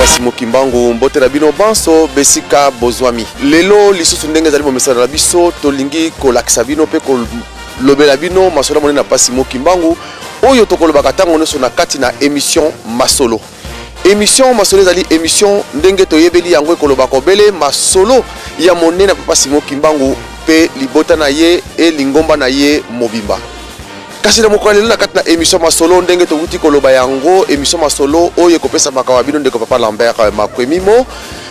Papa Simon Kimbangu, mbote na bino banso besika bozwami. Lelo lisusu ndenge ezali bomesana na biso, tolingi kolakisa bino mpe kolobela bino masolo monene na Papa Simon Kimbangu oyo tokolobaka ntango nyonso na kati na emission Masolo. Emission Masolo ezali emission ndenge toyebeli yango ekolobaka obele masolo ya monene na Papa Simon Kimbangu mpe libota na ye e lingomba na ye mobimba. Kasi na mokolo ya lelo na kati na emission Masolo, ndenge towuti koloba yango, emission Masolo oyo ekopesamaka wa bino ndeko Papa Lambert Makwemimo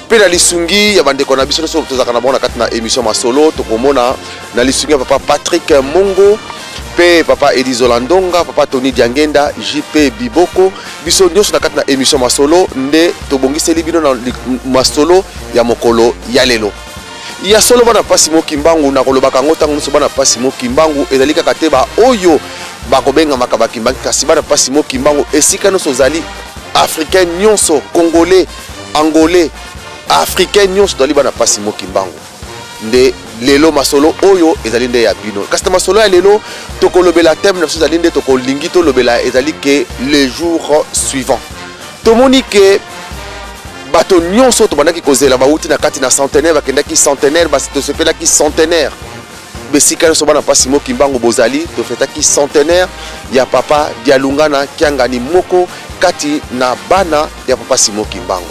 mpe na lisungi ya bandeko na biso nyonso tozalaka na bango na kati na emission Masolo. Tokomona na lisungi ya Papa Patrick Mongo mpe Papa Edi Zolandonga, Papa Tony Diangenda, JP Biboko, biso nyonso na kati na emission Masolo nde tobongiseli bino na masolo ya mokolo ya lelo. Ya solo bana pasi mo Kimbangu, nakolobaka yango ntango nyonso, bana pasi mo Kimbangu ezali kaka te ba oyo bakobengamaka ba Kimbangu, kasi bana pasi mo Kimbangu esika nyonso ozali, africain nyonso, congolais, angolais, africain nyonso tozali bana pasi mo Kimbangu. Nde lelo masolo oyo ezali nde ya bino. Kasi na masolo ya lelo tokolobela thème na biso ezali nde tokolingi tolobela ezali ke le jour suivant. Tomoni ke bato nyonso tobandaki kozela bawuti na kati na centenaire, bakendaki centenaire, basi tosepelaki centenaire besika nyonso bana pasi mo Kimbangu bozali, tofetaki centenaire ya Papa Dialungana Kiangani, moko kati na bana ya Papa Simon Kimbangu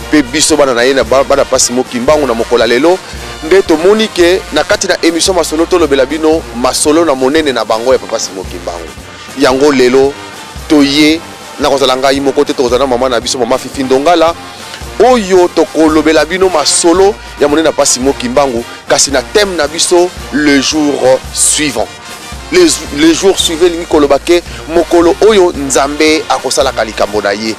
mpe biso bana na ye na bana pasi mo Kimbangu. Na mokolo ya lelo nde tomoni ke na kati na emission Masolo tolobela bino masolo na monene na bango ya Papa Simon Kimbangu. Yango lelo toye nakozala ngai moko te, tokozala na mama na biso, Mama Fifi Ndongala, oyo tokolobela bino masolo ya monene na Papa Simon Kimbangu, kasi na thème na biso le jour suivant. Le jour suivant elingi koloba ke mokolo oyo Nzambe akosalaka likambo na ye.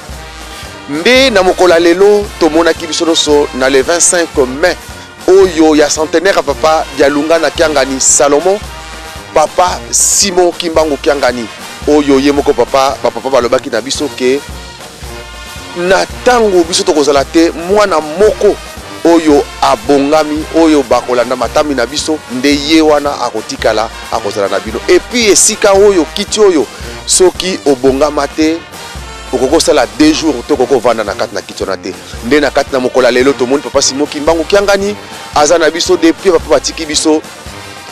Nde na mokolo ya lelo tomonaki biso nyonso na le 25 mai oyo ya centenaire ya Papa Dialungana Kiangani Salomon, Papa Simon Kimbangu Kiangani, oyo ye moko papa bapapa balobaki na biso ke na ntango biso tokozala te, mwana moko oyo abongami oyo bakolanda matami na biso nde ye wana akotikala, akozala na bino. Et puis esika oyo kiti oyo, soki obongama te, okoki kosala 2 jours to okoki kovanda na kati na kiti wana te. Nde na kati na mokolo ya lelo tomoni Papa Simon Kimbangu Kiangani aza na biso depuis papa batiki biso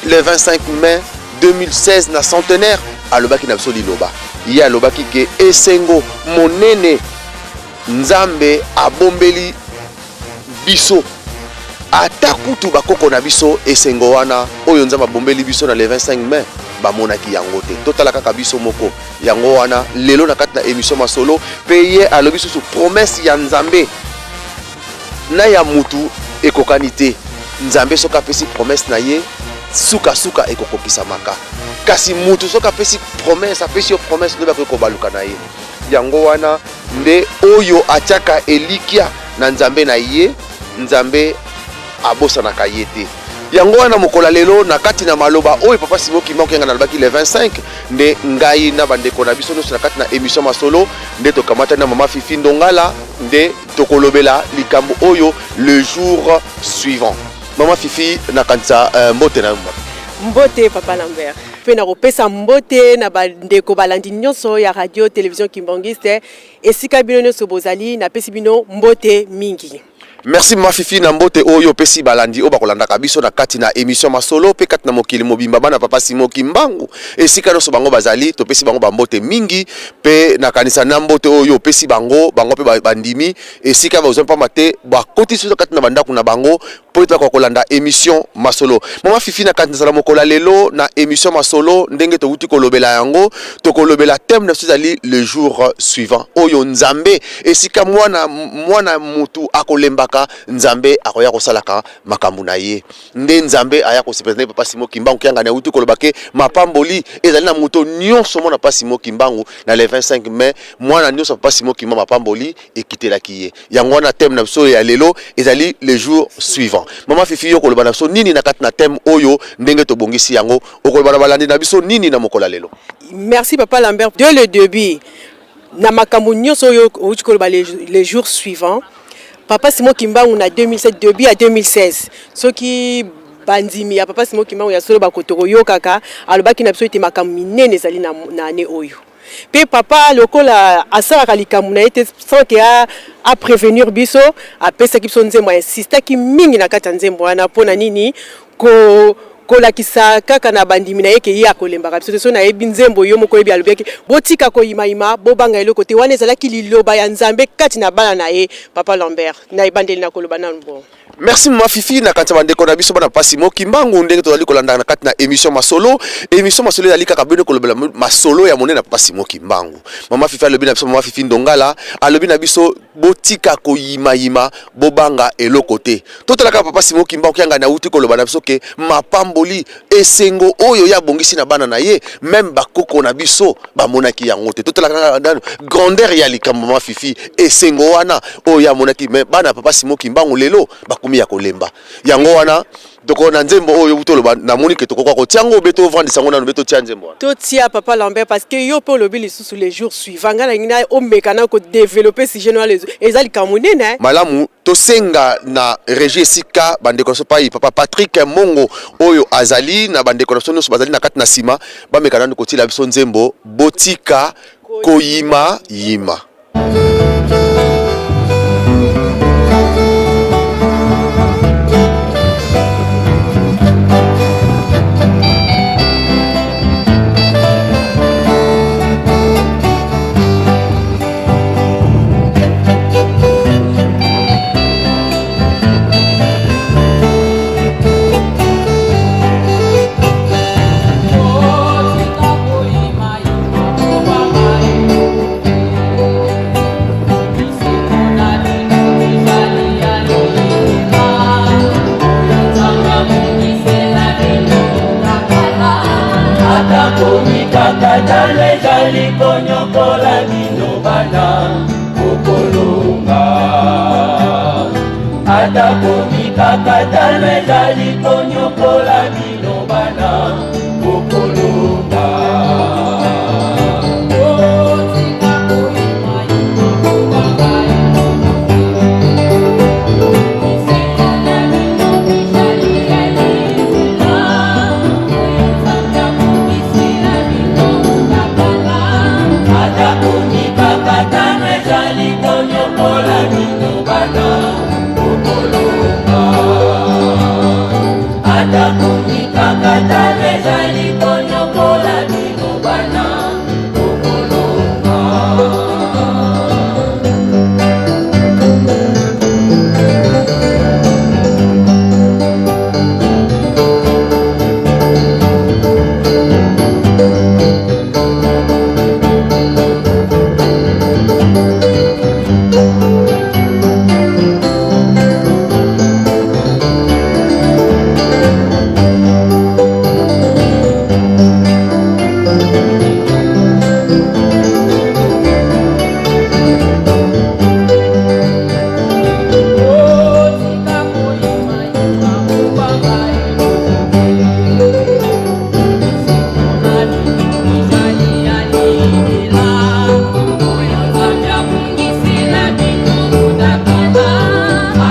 le 25 mai 2016 na centenaire. Alobaki na biso liloba, ye alobaki ke esengo monene Nzambe abombeli biso, ata kutu bakoko na biso, esengo wana oyo Nzambe abombeli biso na le 25 mai bamonaki yango te. Totala kaka biso moko. Yango wana lelo na kati na émission Masolo mpe ye alobi susu promesse ya Nzambe na ya mutu ekokani te. Nzambe soki apesi promesse na ye, sukasuka ekokokisamaka, kasi mutu soki apesi promesse, apesi yo promesse, nde bakoki kobaluka na ye. Yango wana nde oyo atiaka elikya na Nzambe na ye, Nzambe abosanaka ye te. Yango wana mokolo ya lelo na kati na maloba oyo Papa Simon Kimbangu Kiangani alobaki le 25, nde ngai na bandeko na biso nyonso na kati na émission Masolo nde tokamatani na Mama Fifi Ndongala, nde tokolobela likambo oyo le jour suivant. Mama Fifi, nakanisa mbote na yo. Mbote Papa Lambert, mpe nakopesa mbote na bandeko balandi nyonso ya Radio Télévision Kimbanguiste esika bino nyonso bozali, napesi bino mbote mingi. Merci Mama Fifi na mbote oyo opesi balandi oyo bakolandaka biso na kati na émission Masolo mpe kati na mokili mobimba, bana Papa Simon Kimbangu esika nyonso bango bazali, topesi bango bambote mingi. Mpe nakanisa na mbote oyo opesi bango, bango mpe bandimi esika bazwa, pamba te bakoti biso kati na bandako na bango mpo ete bakoka kolanda émission Masolo. Mama Fifi, na kati nazala mokolo ya lelo na émission Masolo, ndenge towuti kolobela yango, tokolobela thème na biso ezali le jour suivant, oyo Nzambe esika mwana mwana mutu akolembaka, Nzambe akoya kosalaka makambo na ye. Nde Nzambe aya kosepela nde Papa Simon Kimbangu Kiangani awuti koloba ke mapamboli ezali na moto nyonso mwana Papa Simon Kimbangu. Na le 25 mai, mwana nyonso Papa Simon Kimbangu, mapamboli ekitelaki ye. Yango wana thème na biso ya lelo ezali le jour suivant. Mama Fifi, yo koloba na biso nini na kati na thème oyo ndenge tobongisi yango? Okoloba na balandi na biso nini na mokolo ya lelo? Merci Papa Lambert. Dès le début na makambo nyonso oyo outi koloba, les jours suivants, Papa Simon Kimbangu na 2007, début ya 2016, soki bandimi ya Papa Simon Kimbangu ya solo bakoto koyokaka, alobaki na biso ete makambo minene ezali na année oyo. Mpe papa lokola asalaka likambo na ye te sans que a, a prevenir biso, apesaki biso nzembo, a insistaki mingi na kati ya nzembo wana mpo na nini ko kolakisa kaka na bandimi na ye ke ye akolembaka biso te. So nayebi nzembo yo moko oyebi, alobaki botika koyimayima, bobanga eloko te. Wana ezalaki liloba ya Nzambe kati na bana na ye. Papa Lambert, na ebandeli na koloba nanu bon. Merci mama Fifi. Na kati ya bandeko na biso bana pasi Mokimbangu, ndenge tozali kolanda na kati na émission masolo, émission masolo ezali kaka bino kolobela masolo ya monene na pasi Mokimbangu. Mama Fifi alobi na biso, mama Fifi Ndongala alobi na biso, botika koyimayima, bobanga eloko te. Totalaka papa Simon Kimbangu Kiangani auti koloba na biso ke mapamboli, esengo oyo ye abongisi na bana na ye, meme bakoko na biso bamonaki yango te. Totalaka nanu grandeur ya likambo, mama Fifi, esengo wana oyo ye amonaki, me bana papa Simon Kimbangu lelo bakomi ya kolemba yango wana. Toko na nzembo oyo toloba, namoni ke tokoka kotia yango be, tovandisa yango nanu be, totia nzembo wana. Totia, papa Lambert, parce que yo mpe olobi lisusu les jours suivants. Ngai nalingi na omeka na kodévelopper sujet no, eza likambo monene. Malamu, tosenga na régie esika bandeko na biso pai papa Patrick Mongo oyo azali na bandeko na biso nyonso bazali na kati na nsima, bameka nanu kotiela biso nzembo botika koyima yima. Mikakatano ezali konyokola bino bana, kokolonga. Atako mikakatano ezali konyokola bino bana, kokolonga. Atako mikakatano ezali konyokola bino bana, kokolonga. Atako mikakatano ezali konyokola bino bana, kokolonga.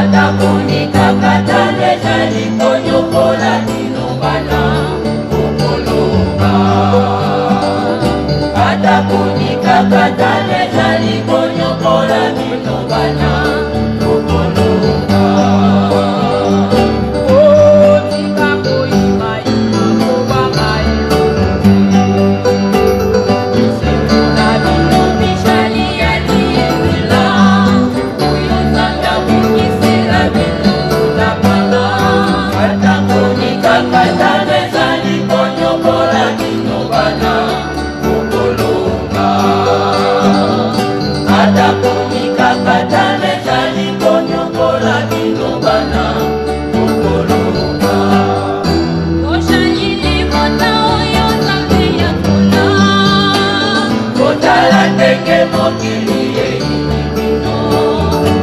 Atako mikakatano ezali konyokola bino bana, kokolonga. Atako mikakatano ezali konyokola bino bana, kokolonga. Otika koyimayima, kobanga eloko te. Bisengo na bino bizali ya libela, oyo Nzambe abongisela bino wuta kala. Atako mikakatano ezali konyokola bino bana, kokolonga. Atako mikakatano ezali konyokola bino bana, kokolonga. Ozali libota oyo Nzambe apona. Kotala ndenge mokili eyini bino,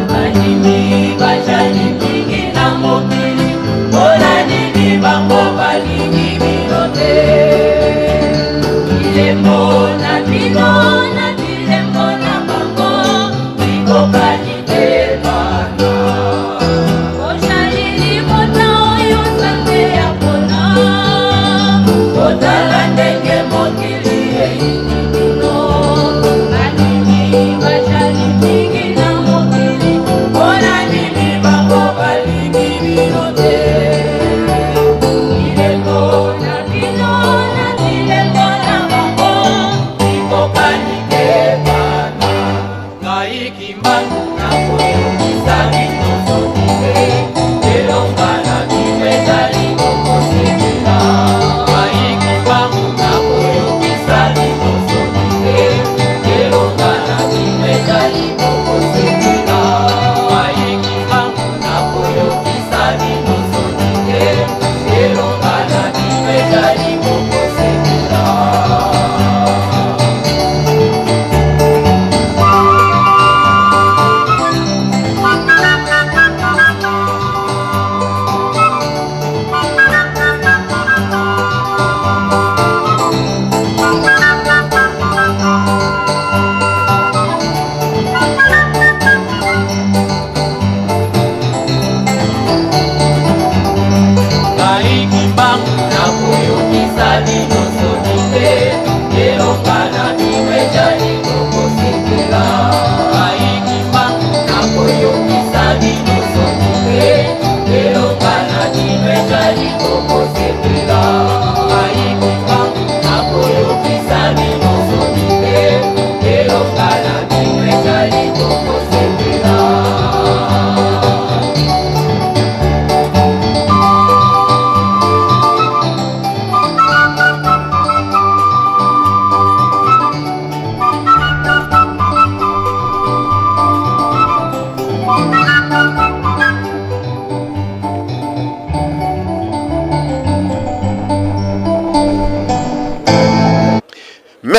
bandimi bazali mingi na mokili, mpona nini bango balingi bino te? Bilembo na bino na bilembo na bango bikokani te, bana. Ozali libota oyo Nzambe apona. Kotala ndenge mokili eyini bino.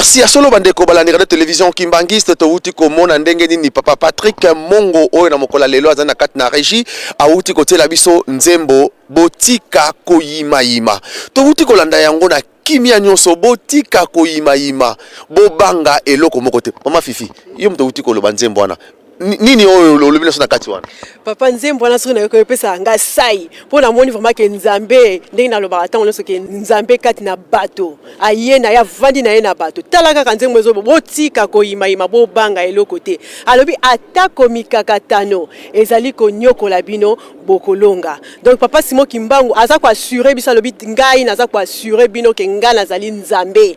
Kasi ya solo, bandeko balandi radio télévision Kimbanguiste, towuti komona ndenge nini papa Patrick Mongo oyo na mokolo ya lelo aza na kati na régie, awuti kotiela biso nzembo "Botika koyimayima". Towuti kolanda yango na kimia nyonso. Botika koyimayima, bobanga eloko moko te. Mama Fifi, yo moto outi koloba nzembo wana, nini oyo olobi nyonso na kati wana? Papa, nzembo wana soki nayoki, epesaka nga sai, mpo namoni vraiment ke Nzambe, ndenge nalobaka ntango nyonso ke Nzambe kati na bato, aye na ye, avandi na ye na bato. Tala kaka nzembo ezobo: "Botika koyimayima, bobanga eloko te." Alobi atako mikakatano ezali konyokola bino, bokolonga. Donc papa Simon Kimbangu aza koassurer biso, alobi: "Ngai naza koassurer bino ke ngai nazali Nzambe,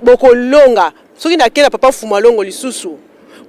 bokolonga." Soki nakei na papa Fumalongo lisusu,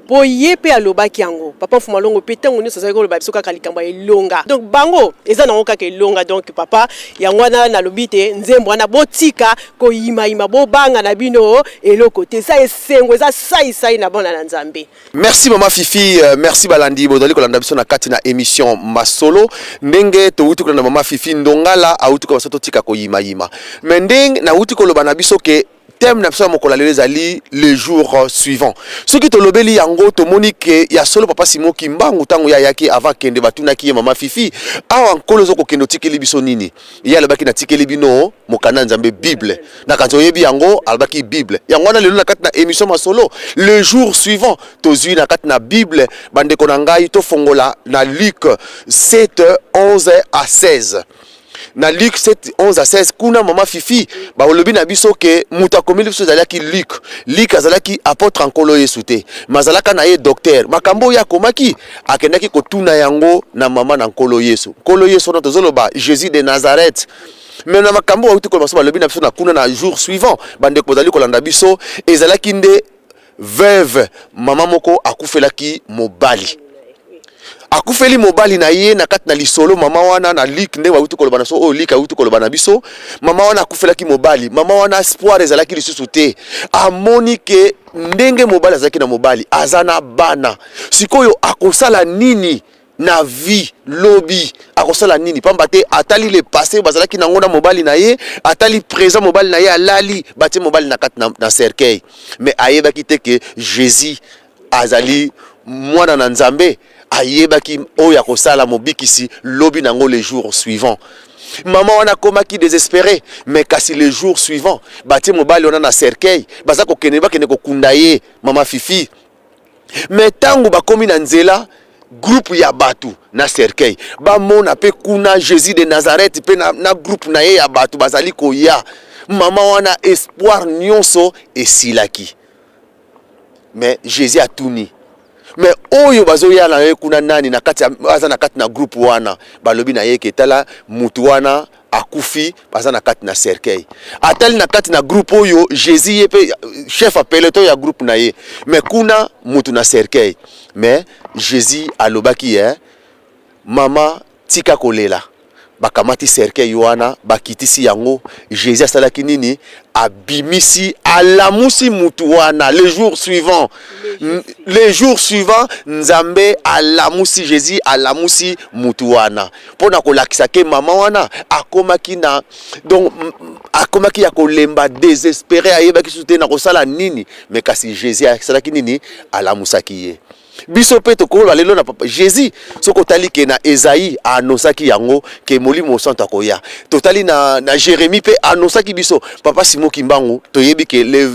mpo ye mpe alobaki yango, papa Fumalongo mpe ntango nyonso azalaki koloba biso kaka likambo ya elonga. Donc bango eza nango kaka elonga. Donc papa, yango wana nalobi te, nzembo wana: "Botika koyimayima, bobanga na bino eloko te." Eza esengo, eza saisai na bana na Nzambe. Merci mama Fifi, merci balandi bozali kolanda biso na kati na émission Masolo. Ndenge towuti kolanda mama Fifi Ndongala, awuti koloba biso totika koyimayima. Me ndenge nawuti koloba na biso ke thème na biso ya mokolo ya lelo ezali "Le jour suivant". Soki tolobeli yango, tomoni ke ya solo papa Simon Kimbangu, ntango ye ayaki, avant kende, batunaki ye: "Mama Fifi, awa Nkolo oza kokende, otikeli biso nini?" Ye alobaki: "Natikeli bino mokanda ya Nzambe, Bible." Na kanzi oyebi yango, alobaki Bible. Yango wana lelo na kati na émission Masolo "Le jour suivant", tozwi na kati na Bible. Bandeko na ngai, tofongola na Luc 7 11 à 16. Na Luc 7 11 à 16 kuna, mama Fifi, balobi na biso ke moto akomeli biso ezalaki Luc. Luc azalaki apôtre ya Nkolo Yesu te, ma azalaka na ye docteur. Makambo oyo akomaki, akendaki kotuna yango na mama na Nkolo Yesu. Nkolo Yesu wana tozoloba Jésus de Nazareth. Me na makambo oyo auti koloba biso, balobi na biso na kuna na "Jour suivant", bandeko bozali kolanda biso, ezalaki nde veuve, mama moko akufelaki mobali, akufeli mobali na ye. Na kati na lisolo, mama wana na Luc, ndenge bauti koloba na biso, oyo Luc auti koloba na biso, mama wana akufelaki mobali. Mama wana, espoir ezalaki lisusu te. Amoni ke ndenge mobali azalaki na mobali, aza na bana, sikoyo akosala nini na vie? Lobi akosala nini? Pamba te atali le passé bazalaki nango na mobali na ye, atali présent, mobali na ye alali, batie mobali na kati na cercueil. Mais ayebaki te ke Jésus azali mwana na Nzambe. Ayebaki oyo akosala mobikisi lobi nango. Le jour suivant, mama wana akomaki désespéré. Mais kasi le jour suivant, batie mobali wana na cercueil, baza kokende, bakende kokunda ye, mama Fifi. Me ntango bakomi na nzela, groupe ya bato na cercueil bamona mpe kuna Jésus de Nazareth mpe na groupe na ye ya bato bazali koya. Mama wana, espoir nyonso esilaki. Mais Jésus atuni: "Me oyo bazoya na ye kuna nani na kati aza na kati na groupe wana?" Balobi na ye ke: "Tala, mutu wana akufi, baza na kati na cercueil." Atali na kati na groupe oyo, Jésus ye mpe chef ya peloton ya groupe na ye, mais kuna mutu na cercueil. Mais Jésus alobaki: "Ye mama, tika kolela." Bakamati cercueil wana, bakitisi yango. Jésus asalaki nini? Abimisi, alamusi mutu wana. Le jour suivant, le jour suivant, Nzambe alamusi, Jésus alamusi mutu wana mpo na kolakisa ke mama wana akomaki na, donc akomaki ya kolemba, désespéré, ayebaki susu te na kosala nini. Me kasi Jésus asalaki nini? Alamusaki ye. Biso mpe tokoloba lelo na papa Jésus, soki otali ke na Esaïe aannonçaki yango ke Molimo Santo akoya, totali na Jérémie mpe annonçaki biso papa Simon Kimbangu. Toyebi ke le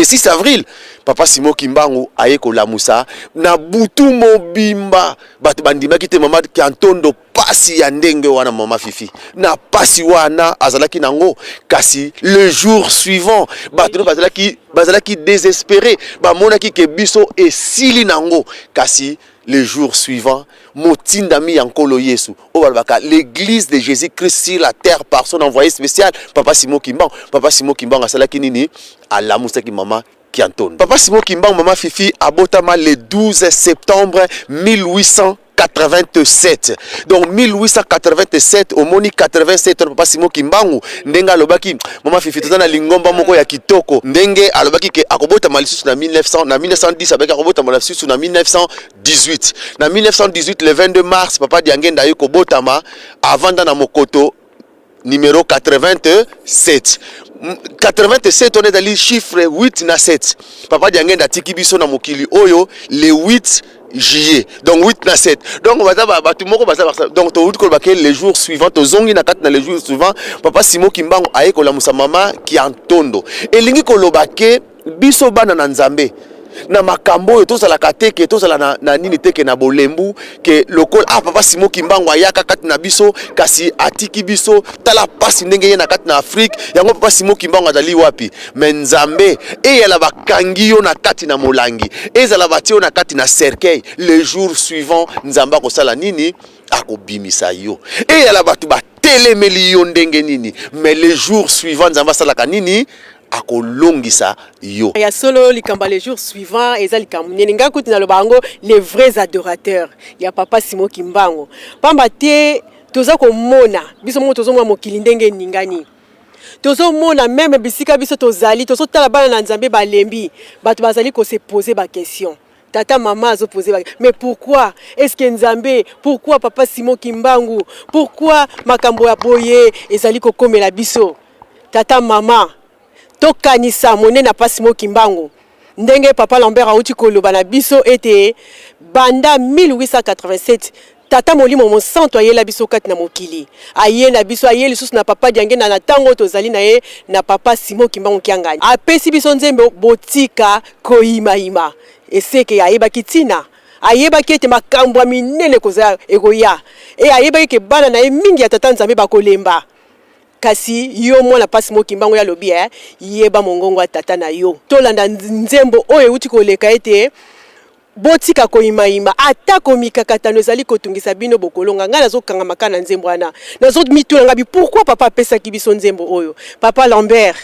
6 avril, papa Simon Kimbangu aye kolamusa na butu mobimba. Bato bandimaki te. Mama Kantondo, pasi ya ndenge wana, mama Fifi, na pasi wana azalaki nango, kasi le jour suivant, bato no bazalaki désespéré, bamonaki ke biso esili nango. Kasi le jour suivant, motindami ya Nkolo Yesu, oyo balobaka l'Église de Jésus Christ sur la terre par son envoyé spécial papa Simon Kimbangu, papa Simon Kimbangu asalaki nini? Alamusaki mama Kiantondo. Papa Simon Kimbangu, mama Fifi, abotama le 12 septembre 1887. Donc 1887, omoni 87, papa Simon Kimbangu, ndenge alobaki, mama Fifi, toza na lingomba moko ya kitoko. Ndenge alobaki ke akobotama lisusu na 1900, na 1910, abaki akobotama lisusu na 1918. Na 1918, le 22 mars, papa Diangenda aye kobotama, avanda na Mokoto numéro 87. 87 wana ezali chiffre 8 na 7. Papa Diangenda atiki biso na mokili oyo le 8 juillet, donc 8 na 7. Donc baza bato moko baza, donc towuti koloba ke le jour suivant, tozongi na kati na le jour suivant, papa Simon Kimbangu aye kolamusa mama Kiantondo. Elingi koloba ke biso bana na Nzambe, na makambo oyo tozalaka te ke tozala na nini te, ke na bolembu, ke lokola ah, papa Simon Kimbangu ayaka kati na biso kasi atiki biso, tala pasi ndenge ye na kati na Afrique yango, papa Simon Kimbangu azali wapi? Mais Nzambe, eyala bakangi yo na kati na molangi, ezala batie yo na kati na cercueil, le jour suivant Nzambe akosala nini? Akobimisa yo. Eyala bato batelemeli yo ndenge nini, mais le jour suivant Nzambe asalaka nini? Akolongisa yo. Ya solo, likambo ya le jour suivant eza likambo nini? Ngai kutu naloba yango, les vrais adorateurs ya papa Simon Kimbangu, pamba te toza komona biso moko, tozomona mokili ndenge eningani, tozomona même bisika biso tozali, tozotala bana na Nzambe balembi, bato bazali kose poser baquestion. Tata, mama azopose ba, mais pourquoi est ce que Nzambe, pourquoi papa Simon Kimbangu, pourquoi makambo ya boye ezali kokomela biso? Tata, mama, tokanisa monene ya papa Simon Kimbangu, ndenge papa Lambert auti koloba na biso ete banda 1887 Tata Molimo Mosantu ayela biso kati na mokili, aye na biso, aye lisusu na papa Diangenda na ntango tozali na ye na papa Simon Kimbangu Kiangani, apesi biso nzembo "Botika koyimayima". Eseke ayebaki ntina, ayebaki ete makambo ya minene ekoya, e ayebaki ke bana na ye mingi ya tata Nzambe bakolemba. Kasi yo mwana papa Simon Kimbangu, ye alobi yeba mongongo ya tata na yo. Tolanda nzembo oyo euti koleka ete "Botika koyimayima, atako mikakatano ezali kotungisa bino, bokolonga". Ngai nazokangama kaka na nzembo wana, nazomituna ngabi pourquoi papa apesaki biso nzembo oyo. Papa Lambert,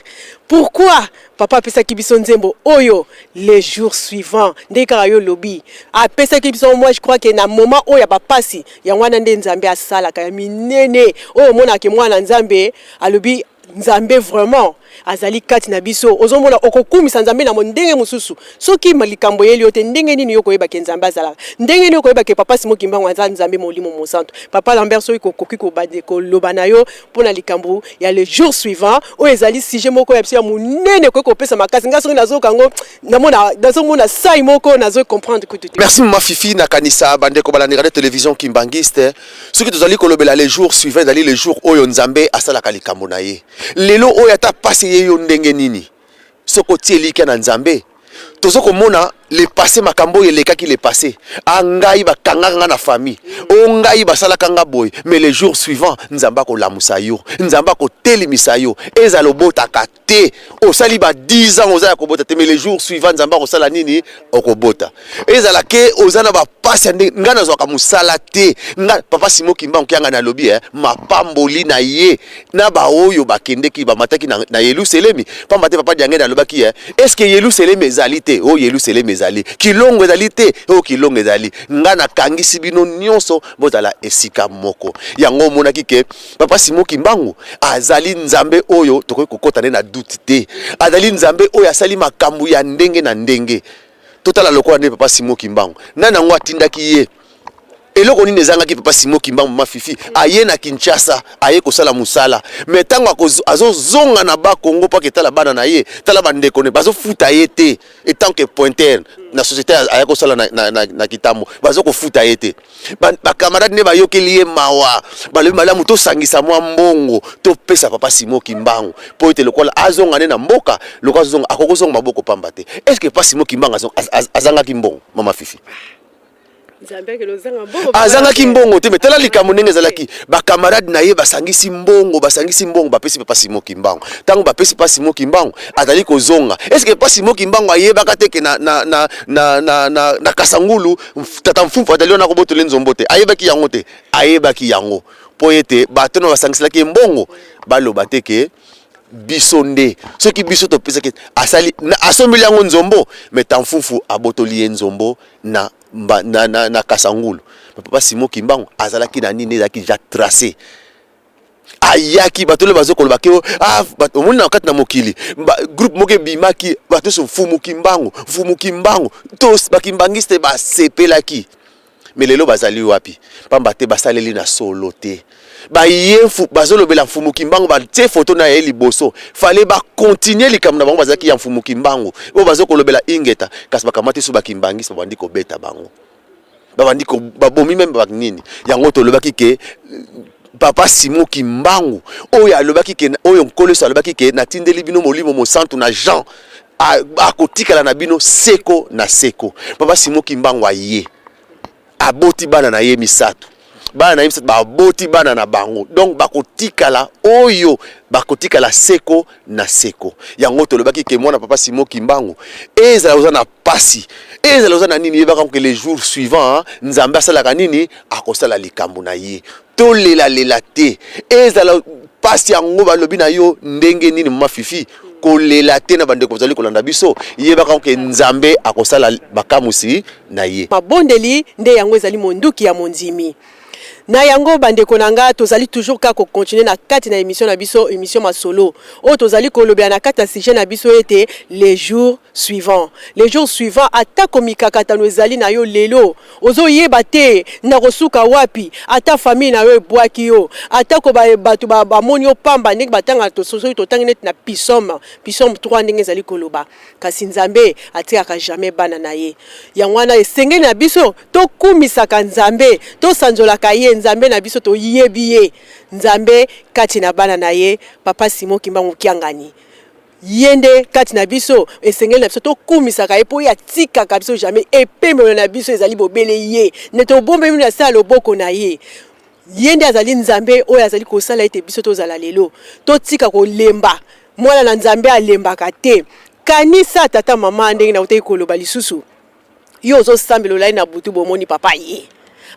pourquoi papa apesaki biso nzembo oyo "Le jour suivant"? Ndenge kaka yo lobi, apesaki biso, moi je crois ke na moment oyo ya bapasi, yango wana nde Nzambe asalaka ya minene oyo omonaka mwana Nzambe alobi Nzambe vraiment azali kati na biso. Ozomona, okokumisa Nzambe na ndenge mosusu. Soki likambo eyeli yo te, ndenge nini yo koyebake Nzambe azalaka? Ndenge nini okoyebake papa Simon Kimbangu aza Nzambe Molimo Mosantu? Papa Lambert, soki kokoki koloba na yo mpona likambo ya le jour suivant oyo, ezali sujet moko ya biso ya monene, koki kopesa makasi. Ngai soki nazoyoka yango, nazomona sai moko, nazo comprendre kutu te. Merci, mama Fifi. Nakanisa bandeko balandi radio télévision Kimbangiste, soki tozali kolobela le jour suivant, ezali le jour oyo Nzambe asalaka likambo na ye. Lelo oyo, ata pasi ye yo ndenge nini, soki otie elikya na Nzambe, toza komona le passé, makambo oyo elekaki le passé, a ngai bakangaka nga na famille o ngai basalaka nga boye, mais le jour suivant Nzambe akolamusa yo, Nzambe akotelemisa yo. Ezala obotaka te, osali ba 10 ans oza ya kobota te, mais le jour suivant Nzambe akosala nini? Okobota. Ezala ke oza na bapasi ya ndenge ngai nazwaka mosala te, nga papa Simon Kimbangu Kiangani alobi mapamboli na ye na baoyo bakendeki, bamataki na Yelusalemi. Pamba te papa Diangene alobaki est ce que Yelusalemi ezali te? Oyo Yelusalemi ezali, Kilongo ezali te? Oyo Kilongo ezali. Nga nakangisi bino nyonso, bozala esika moko. Yango omonaki ke papa Simon Kimbangu azali Nzambe oyo tokoki kokɔta nde na doute te. Azali Nzambe oyo asali makambo ya ndenge na ndenge. Totala lokola nde papa Simon Kimbangu, nani yango atindaki ye? Eloko nini ezangaki papa Simon Kimbangu? Mama Fifi, aye na Kinshasa, aye kosala mosala, mais ntango azozonga na Bakongo mpo aketala bana na ye, tala bandeko ne bazofuta ye te. En tant que pointeur na société aya kosala na Kitambo, baza kofuta ye te. Bacamarade nde bayokeli ye mawa, balobi malamu tosangisa mwa mbongo, topesa papa Simon Kimbangu mpo ete lokola azonga nde na mboka, lokola azonga, akokozonga maboko pamba te. Est ce que papa Simon Kimbangu azangaki mbongo, mama Fifi? Nzambe akende ozanga mbongo? Azangaki mbongo te. Mais tala likambo ndenge ezalaki: bacamarade na ye basangisi mbongo, basangisi mbongo, bapesi papa Simon Kimbangu. Ntango bapesi papa Simon Kimbangu, azali kozonga. Est ce que papa Simon Kimbangu ayebaka te ke na Kasangulu tata Mfumfu azali wana kobotola nzombo te? Ayebaki yango te? Ayebaki yango, mpo ete bato na basangiselaki ye mbongo baloba te ke biso nde, soki biso topesaki, asali asombeli yango nzombo. Mais Tamfufu abotoli ye nzombo na Kasangulu. Papa Simon Kimbangu azalaki na nini? Ezalaki déjà tracé. Ayaki, bato oyo bazokoloba ke ah, omoni na kati na mokili groupe moko ebimaki, bato nyonso Mfumu Kimbangu, Mfumu Kimbangu, to bakimbangiste basepelaki. Mais lelo bazali wapi? Pamba te basaleli na solo te. Baye bazolobela Mfumu Kimbangu, batie foto na ye liboso. Fallait bacontinuer likambo na bango, bazalaki ya Mfumu Kimbangu oyo bazokolobela ingeta, kasi bakamati so bakimbangisi, babandi kobeta bango, babandi babomi même banini. Yango tolobaki ke papa Simon Kimbangu oyo alobaki ke, oyo Nkolo Yesu alobaki ke natindeli bino Molimo Mosantu na Jean, akotikala na bino seko na seko. Papa Simon Kimbangu aye, aboti bana na ye misato, bana na ye misato baboti bana na bango, donc bakotikala oyo bakotikala seko na seko. Yango tolobaki ke mwana papa Simon Kimbangu, ezala oza na pasi, ezala oza na nini, yebaka ke les jours suivants Nzambe asalaka nini? Akosala likambo na ye. Tolelalela te, ezala pasi yango balobi na yo ndenge nini. Mama Fifi, kolela te. Na bandeko bazali kolanda biso, yebaka ke Nzambe akosala bakamusi na ye. Mabondeli nde yango ezali monduki ya mondimi. Na yango, bandeko na nga, tozali toujours kaka kocontinuer na kati na émission na biso, émission Masolo, oyo tozali kolobela na kati ya sujet na biso ete les jours suivants. Les jours suivants, atako mikakatano ezali na yo lelo, ozoyeba te na kosuka wapi, ata famille na yo ebwaki yo, atako bato bamoni yo pamba, ndenge batanga, soki totangi neti na psaume 3, ndenge ezali koloba, kasi Nzambe atikaka jamais bana na ye. Yango wana esengeli na biso tokumisaka Nzambe, tosanzolaka ye. Nzambe na biso, toyebi ye, Nzambe kati na bana na ye, papa Simon Kimbangu Kiangani, ye nde kati na biso. Esengeli na biso tokumisaka ye mpo ye atikaka biso jamais. Epembelo na biso ezali bobele ye, nde tobombemi na se ya loboko na ye. Ye nde azali Nzambe oyo azali kosala ete biso tozala lelo. Totika kolemba, mwana na Nzambe alembaka te. Kanisa, tata, mama, ndenge nautaki koloba lisusu, yo ozosambela, olali na butu, bomoni papa ye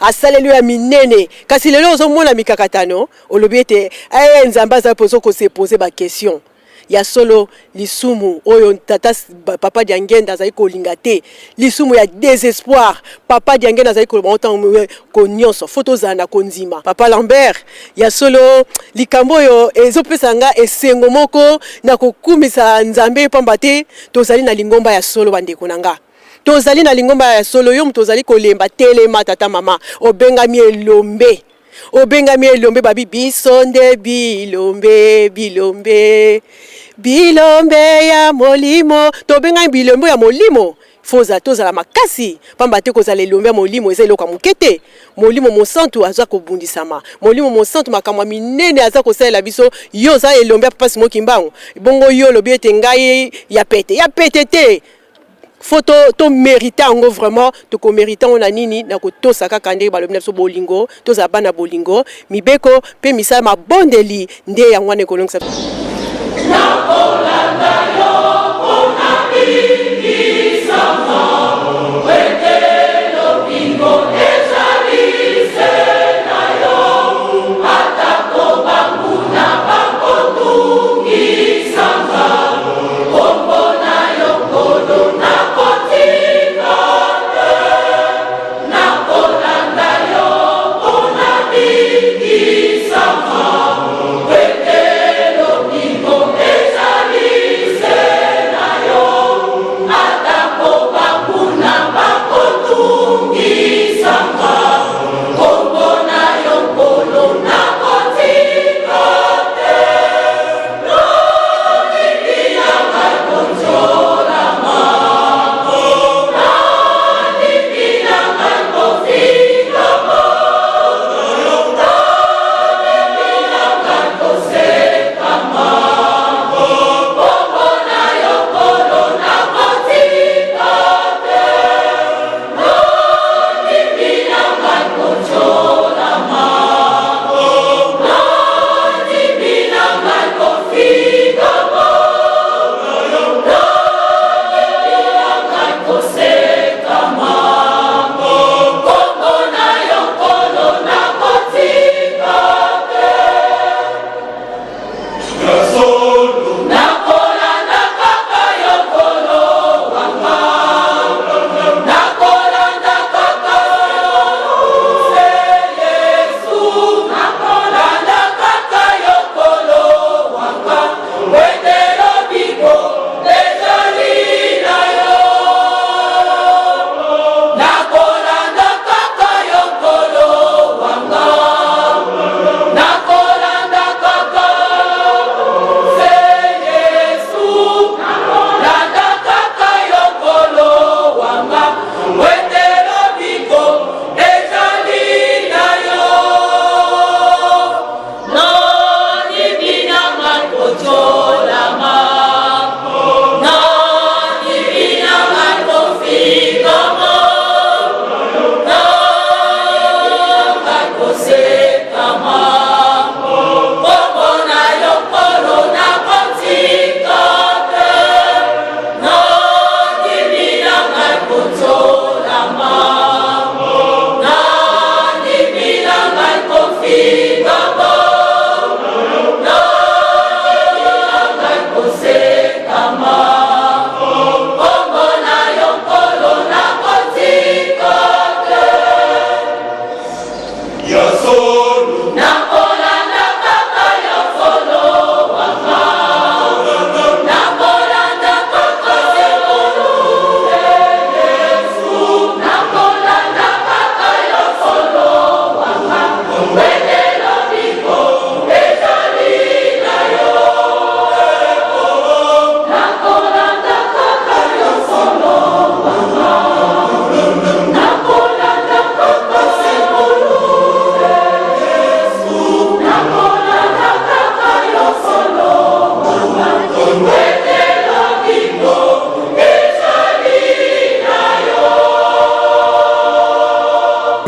asaleli yo ya minene, kasi lelo ozomona mikakatano, olobi ete e Nzambe aza mpo ozokose poser baquestion. Ya solo, lisumu oyo tata papa Diangenda azali kolinga te, lisumu ya désespoir. Papa Diangenda azali koloba ntango ko nyonso faut tozala na kondima. Papa Lambert, ya solo, likambo oyo ezopesa nga esengo moko na kokumisa Nzambe, pamba te tozali na lingomba ya solo. Bandeko na nga, tozali na lingomba ya solo. Yo moto ozali kolemba, telema. Tata, mama, obengami elombe, obengami elombe. Babi biso nde bilombe, bilombe, bilombe ya molimo. Tobengami bilombe ya molimo. Faut tozala makasi, pamba te kozala elombe ya molimo eza eloko ya moke te. Molimo Mosantu aza kobundisama, Molimo Mosantu makambo ya minene aza kosalela biso. Yo oza elombe ya papa Simon Kimbangu, bongo yo olobi ete ngai ya pete, ya pete te. Faut tomérite yango vraiment. Tokomérite yango na nini? Na kotosa kaka ndenge balobi na biso, bolingo, tozala bana bolingo, mibeko mpe misala, mabondeli nde yango wana ekolongisa. Nakolanda yo mpona bikisama, ete lobingo ezali se na yo, atako banguna bakotungisanga, kombo na yo Nkolo nakotika te. Nakolanda yo mpona bikisama, ete lobingo ezali.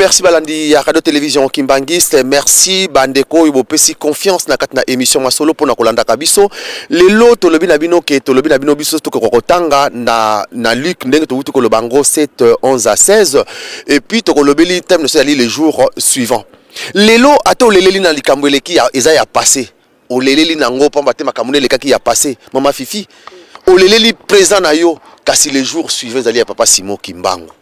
Merci balandi ya radio télévision Kimbanguiste, merci bandeko oyo bopesi confiance na kati na émission masolo mpona kolandaka biso. Lelo tolobi na bino ke tolobi na bino biso tokoka kotanga na Luc ndenge towuti koloba yango 7 11 à 16, et puis tokolobeli thème nyonso ezali le jour suivant. Lelo ata oleleli na likambo eleki eza ya passé, oleleli nango pamba te makambo elekaki ya passé. Mama Fifi, oleleli présent na yo, kasi le jour suivant ezali ya papa Simon Kimbangu.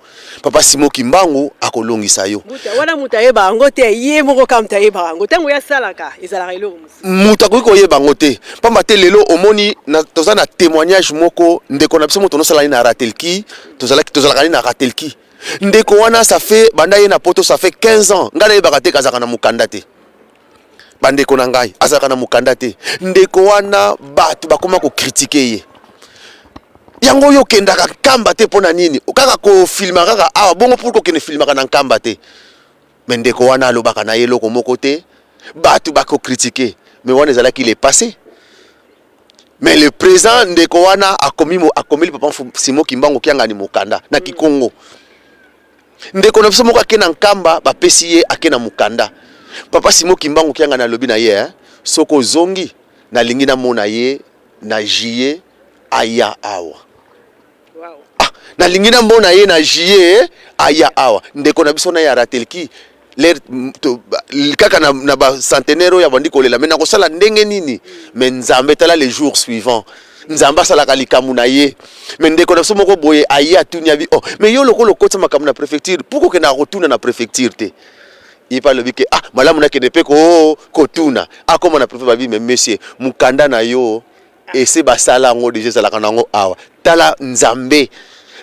Papa Simon Kimbangu akolongisa yo. Wana moto ayeba yango te, ye moko kaka moto ayebaka yango. Ntango ye asalaka, ezalaka eloko mosusu. Moto akoki koyeba yango te, pamba te lelo omoni toza na témoignage moko. Ndeko na biso moto nosala ye na Ratelki, tozalaka ye na Ratelki. Ndeko wana, ça fait banda ye na poto, ça fait 15 ans. Ngai nayebaka te kazalaka na mokanda te. Bandeko na ngai, azalaka na mokanda te. Ndeko wana, bato bakóma kocritiquer ye. Yango oyo okendaka Nkamba te mpo na nini? Kaka kofilma kaka awa bongo, pour kokende filmaka na Nkamba te. Mais ndeko wana alobaka na ye eloko moko te, bato bakocritiquer. Mais wana ezalaki le passé, mais le présent, ndeko wana akomi akomeli papa Simon Kimbangu Kiangani mokanda na Kikongo. Ndeko na biso moko ake na Nkamba, bapesi ye, ake na mokanda. Papa Simon Kimbangu Kiangani alobi na ye, soki ozongi, nalingi namona ye na juillet, aya awa. Ah, nalingi namona ye na juillet, aya awa. Ndeko na biso na ye aratelki ler kaka na bacentenaire oyo abandi kolela. Mais nakosala ndenge nini? Mais Nzambe, tala le jour suivant, Nzambe asalaka likambo na ye. Mais ndeko na biso moko boye aye, atuni abi: "Oh, mais yo lokola okotisa makambo na préfecture, pourquoi okendaka kotuna na préfecture te?" Ye mpe alobi ke: "Ah, malamu, nakende mpe kotuna." Akóma na préfet, babi: "Mais monsieur, mokanda na yo ese basala yango déjà, ezalaka nango awa." Tala Nzambe,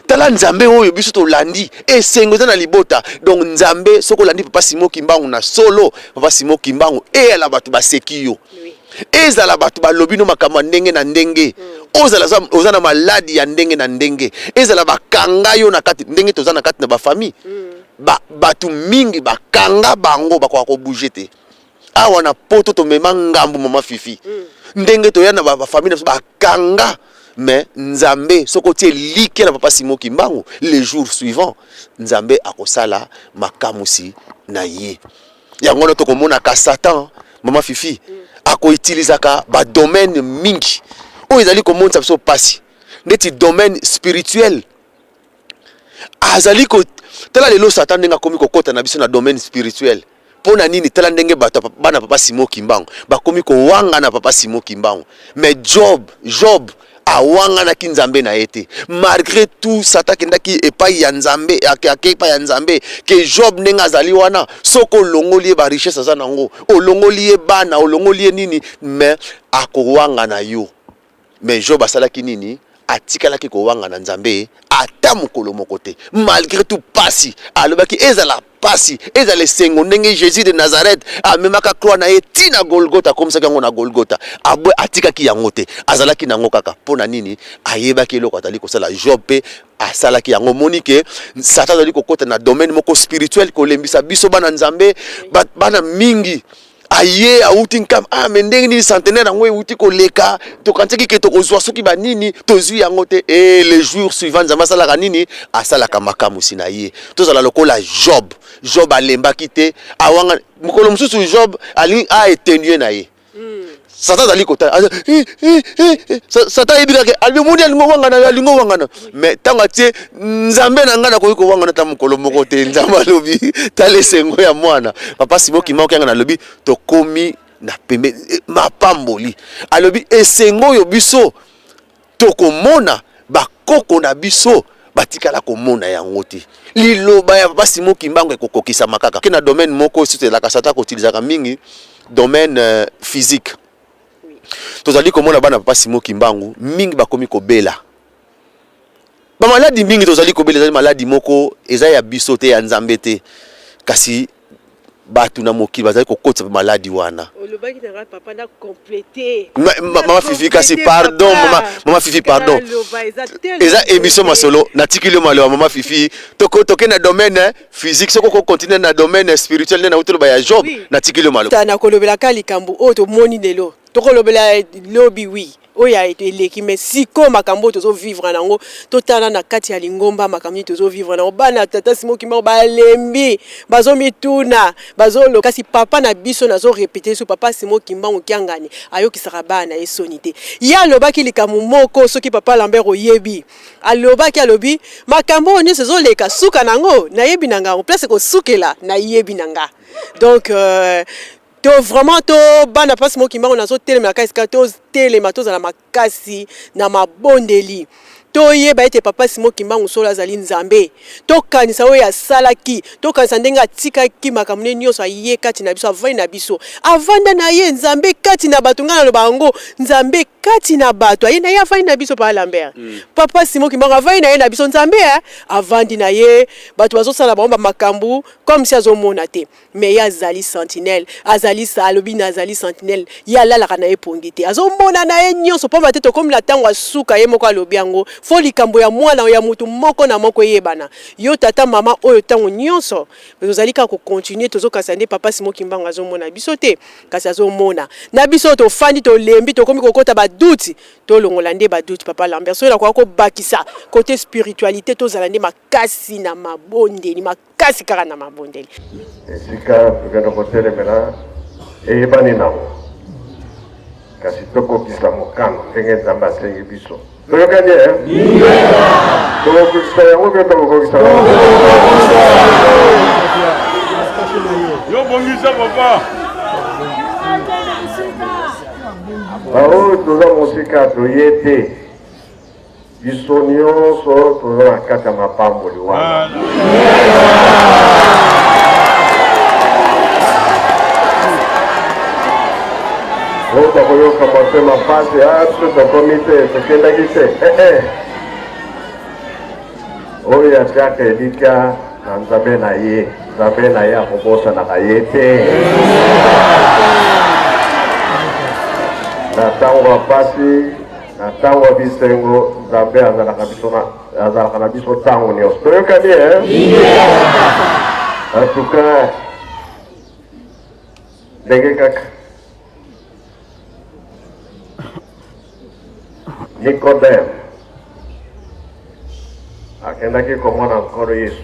tala Nzambe oyo biso tolandi. Esengo eza na libota. Donc Nzambe, soki olandi papa Simon Kimbangu na solo, papa Simon Kimbangu, eyala bato baseki yo, ezala bato balobi no makambo ya ndenge na ndenge, ozala oza na maladi ya ndenge na ndenge, ezala bakanga yo na kati ndenge toza na kati na bafamille, bato mingi bakanga bango, bakoka kobouger te. Awa na poto tomema ngambu. Mama Fifi, ndenge toya na bafamille na biso bakanga. Mais Nzambe, soki otie like na papa Simon Kimbangu, le jour suivant Nzambe akosala makamusi na ye. Yango wana tokomonaka Satan, mama Fifi, akoutilisaka badomaine mingi oyo ezali komonisa biso mpasi, ndeti domaine spirituel. Azali ko tala lelo Satan ndenge akomi kokɔta na biso na domaine spirituel. Mpo na nini? Tala ndenge bato bana papa Simon Kimbangu bakomi kowangana papa Simon Kimbangu. Mais Job awanganaki Nzambe na ye te. Malgré tout, Satan akendaki epai ya Nzambe, ake epai ya Nzambe ke Job ndenge azali wana, soki olongoli ye barichesse aza nango, olongoli ye bana, olongoli ye nini, mais akowangana yo. Mais Job asalaki nini? Atikalaki kowangana Nzambe ata mokolo moko te. Malgré tout pasi, alobaki ezala pasi, ezala esengo. Ndenge Jésus de Nazareth amemaka croix na ye ntina Golgota, akomisaki yango na Golgota, abwe atikaki yango te, azalaki nango kaka. Mpo na nini? Ayebaki eloko azali kosala. Job mpe asalaki yango. Omoni ke Satan azali kokɔta na domaine moko spirituel, kolembisa biso bana Nzambe, bana mingi. Aye awuti Nkamba: "Ah, mais ndenge nini centenaire yango ewuti koleka? Tokanisaki ke tokozwa soki banini, tozwi yango te." E le jour suivant, Nzambe asalaka nini? Asalaka makamusi na ye. Tozala lokola Job. Job alembaki te, awanga. Mokolo mosusu Job alingi aéténuer na ye. Satan azali kotala. Satan ayebi kaka, alobi: "Omoni, alingi owangana, alingi owangana." Mais ntango atie: "Nzambe na ngai, nakoki kowangana ta mokolo moko te." Nzambe alobi: "Tala esengo ya mwana." Papa Simon Kimbangu Kiangani alobi tokomi na pembe mapamboli. Alobi esengo oyo biso tokomona, bakoko na biso batikala komona yango te. Liloba ya papa Simon Kimbangu ekokokisama kaka. Ke na domaine moko surtout ezalaka Satan akoutilisaka mingi, domaine physique. Tozali komona bana papa Simon Kimbangu mingi bakomi kobela bamaladi mingi. Tozali kobela, ezali maladi moko eza ya biso te, ya Nzambe te, kasi bato na mokili bazali kokotisa maladi wana. Olobaki na ngai, papa, na complété. Mama Fifi, kasi pardon, mama Fifi, pardon, eza émission masolo, natikili yo maloba. Mama Fifi, toke na domaine physique. Soki okocontinuer na domaine spirituel nde nauti loba ya Job, natikili yo maloba. Nakolobelaka likambo oyo tomoni lelo, tokolobela lobi. Wi. Oyo ya eleki mais sikoyo makambo oyo tozo vivre na yango, totala na kati ya lingomba makambo nini tozo vivre na yango. Bana tata Simon Kimbangu balembi, bazomituna, bazolo kasi papa na biso nazo repeter lisusu papa Simon Kimbangu Kiangani ayokisaka bana na ye soni te. Ye alobaki likambo moko soki papa Lambert oyebi, alobaki alobi makambo oyo nyonso ezoleka suka na yango nayebi na nga yango place ekosukela nayebi na nga. Donc euh, To vraiment to bana pasi moko kimbangu nazo telemela ka esika to telema tozala makasi na mabondeli toyeba ete papa Simon Kimbangu solo azali Nzambe tokanisa oyo asalaki tokanisa ndenge atikaki makambo ne nyonso aye kati na biso avandi na biso avanda na ye Nzambe kati na bato ngai naloba yango Nzambe kati na bato aye na ye avandi na biso pa Lambert mm. papa Simon Kimbangu avandi na ye na biso Nzambe eh? avandi na ye bato bazosala bango bamakambo comme si azomona te Mais ye azali sentinelle, azali alobi nazali sentinelle, ye alalaka na ye pongi te, azomona na ye nyonso, pamba te tokomi na tango ya suka, ye moko alobi yango, faut likambo ya mwana ya mutu moko na moko eyebana. Yo tata mama oyo tango nyonso tozali kaka ko continuer, tozokanisa nde papa Simon Kimbangu azomona biso te, kasi azomona na biso oyo tofandi tolembi, tokomi kokota ba doute, tolongola nde ba doute papa Lambert, soki nakoka kobakisa cote spiritualite, tozala nde makasi na mabondeli. Kasi kaka na mabondeli. Esika tokenda kotelemela eyebani nango, kasi tokokisa mokano ndenge Nzambe asengi biso. Toyokani eh? Tokokokisa yango mpe tokokokisa yango. Yo bongisa papa. Baoyo toza mosika toye te. Biso nionso toza na kati ya mapamboli wana. Oyo bakoyoka motema mpasi, ah, biso tokomi te, tokendaki te. Eh, eh. Oyo atiaka elikya na Nzambe na ye, Nzambe na ye akobosanaka ye te. Na ntango ya mpasi Na tango ya bisengo, Nzambe azalaka biso na azalaka na biso tango nyonso. Toyokani eh? En tout cas, ndenge kaka Nicodème akendaki komona Nkolo Yesu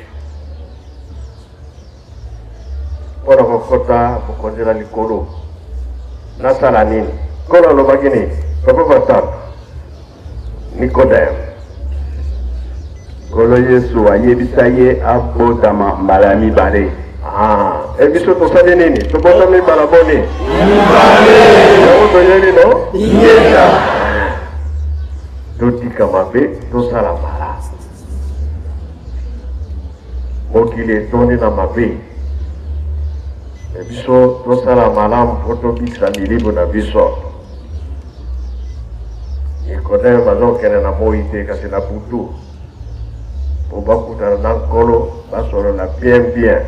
mpo na kokota bokonzi na likolo. Nasala nini? Nkolo alobaki nini? Papa Pascal Nikodeme. Nkolo Yesu ayebisa ye abotama mbala ya mibale. Ah, e biso tosali nini? Tobotami mbala boni? Mibale. Yango toyebi no? Ingeta. Totika mabe, tosala malamu. Mokili etondi na mabe, me biso tosala malamu mpo tobikisa milimo na biso. Nikodeme azokende na moi te, kasi na butu, mpo bakutana na Nkolo, basolola bien bien.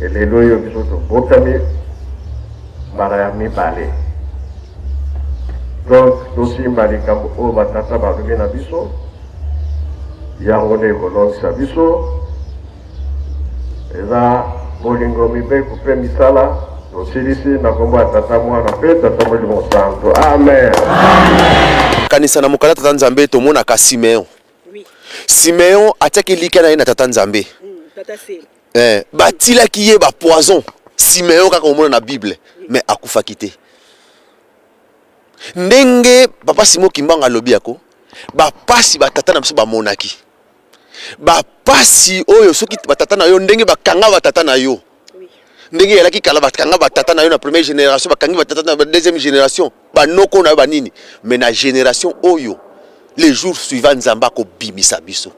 E lelo oyo biso tobotami mbala ya mibale, donc tosimba likambo oyo batata balobi na biso. Yango nde ekolongisa biso. Eza bolingo, mibeko mpe misala. Tosilisi na nkombo ya Tata, Mwana mpe Tata Molimo Santu. Amen. Kanisa na mokanda Tata Nzambe tomonaka Simeon. Simeon atiaki elikya na ye na Tata Nzambe. Mm, eh, batilaki ye ba poison. Simeon kaka omona na Bible, mais akufaki te. Ndenge papa Simon Kimbangu alobi yako ba pasi ba tata na biso bamonaki ba pasi oyo soki ba tata na yo ndenge bakanga ba tata na yo ndenge eyalaki kala bakanga ba tata na yo na première génération bakangi ba tata na deuxième génération banoko na yo banini mais na génération oyo les jours suivants Nzambe akobimisa biso